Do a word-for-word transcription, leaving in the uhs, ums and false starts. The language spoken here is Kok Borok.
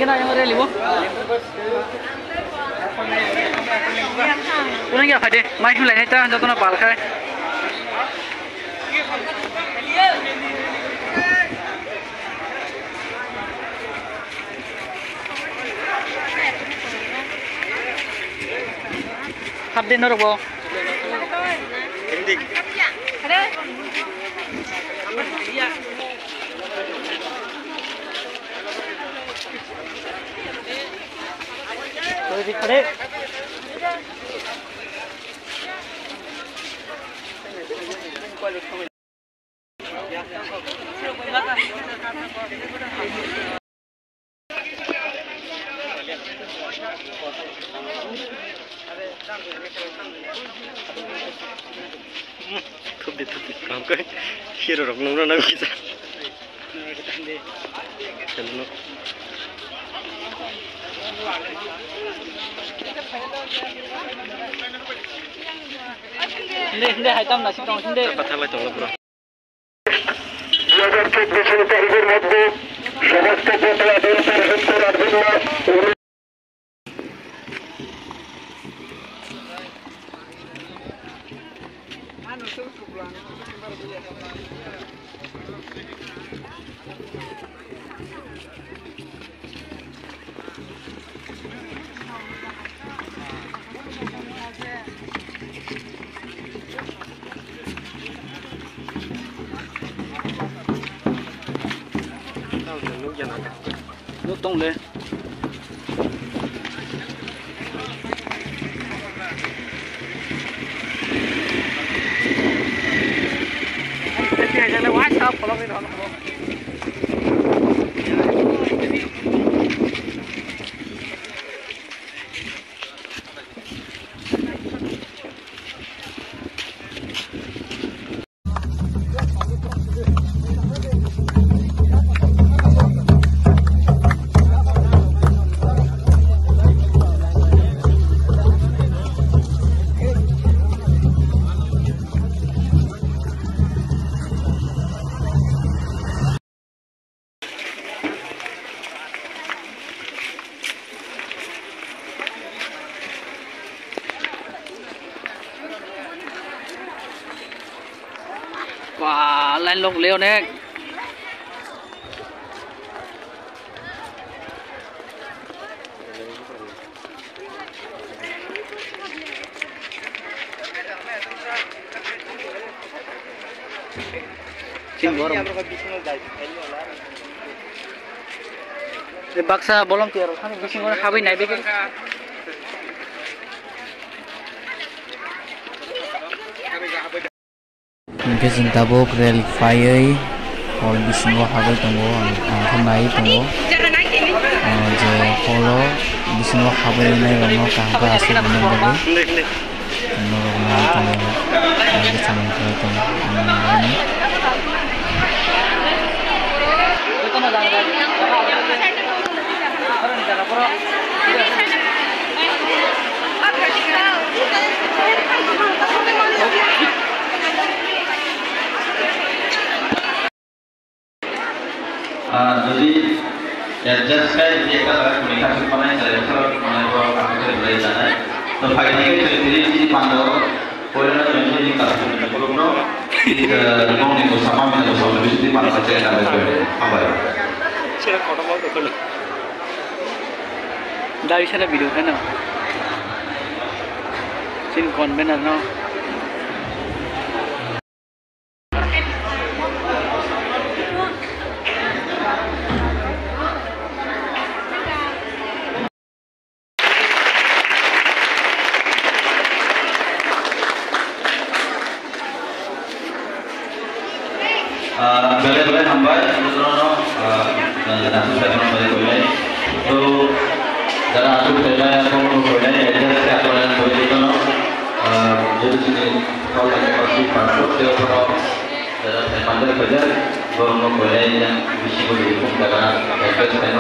Rally bo. Kuno ya phai de, mai himlai nai ta, jotono bal khai. Hap de norok bo. Thupdi, thupdi, kaham khe hero rok nungna nang kisa. Hello. Hindi, hindi, hai tam na si tong, hindi. Pathalai tong bro. দুই হাজার চব্বিশ তারিখের মধ্যে সমস্ত প্রতিবাদ অঞ্চল রাখবেন না। Nuk tong le. Wah, line lok le onek. Chini borok. E baksa bolong tiyar thani bisingo habwi nai bege. Hingke chwng tabuk rel phaiwi hall bisingo habwi tongo, ang, ang khe naiwi tongo. Ah, je hall o bisingo habwi nairokno kaham khe aswk rwna bagwi. Norok naiwi tongo, ang khe samung khlai tongo, ang naiwi. Ah, jodi adjust khai jodi ekta jaga kuni khasuk manai, chari khasuk manai, borok khasuk khe belai janai. To phaidi khe twi twi chini pando, poilano twi chini khasuk ni borokno, eh, bongni bwsa, mamni bwsa, twi chini pando khe chekna bai khe hambai. Sira kotor ma kotor. Dari sana video kana. Sin convener no. Ah, belai belai hambai, jotono, ah, ah, nasu saibana bai koinai. To, jara asuk saibana kono koinai, adjust khe akwai bai jotono, ah, joto chini call ni pasi passport tei kono jara saibana bai jara, borokno koinai yang bisi bo di phone jaga, adjust khe.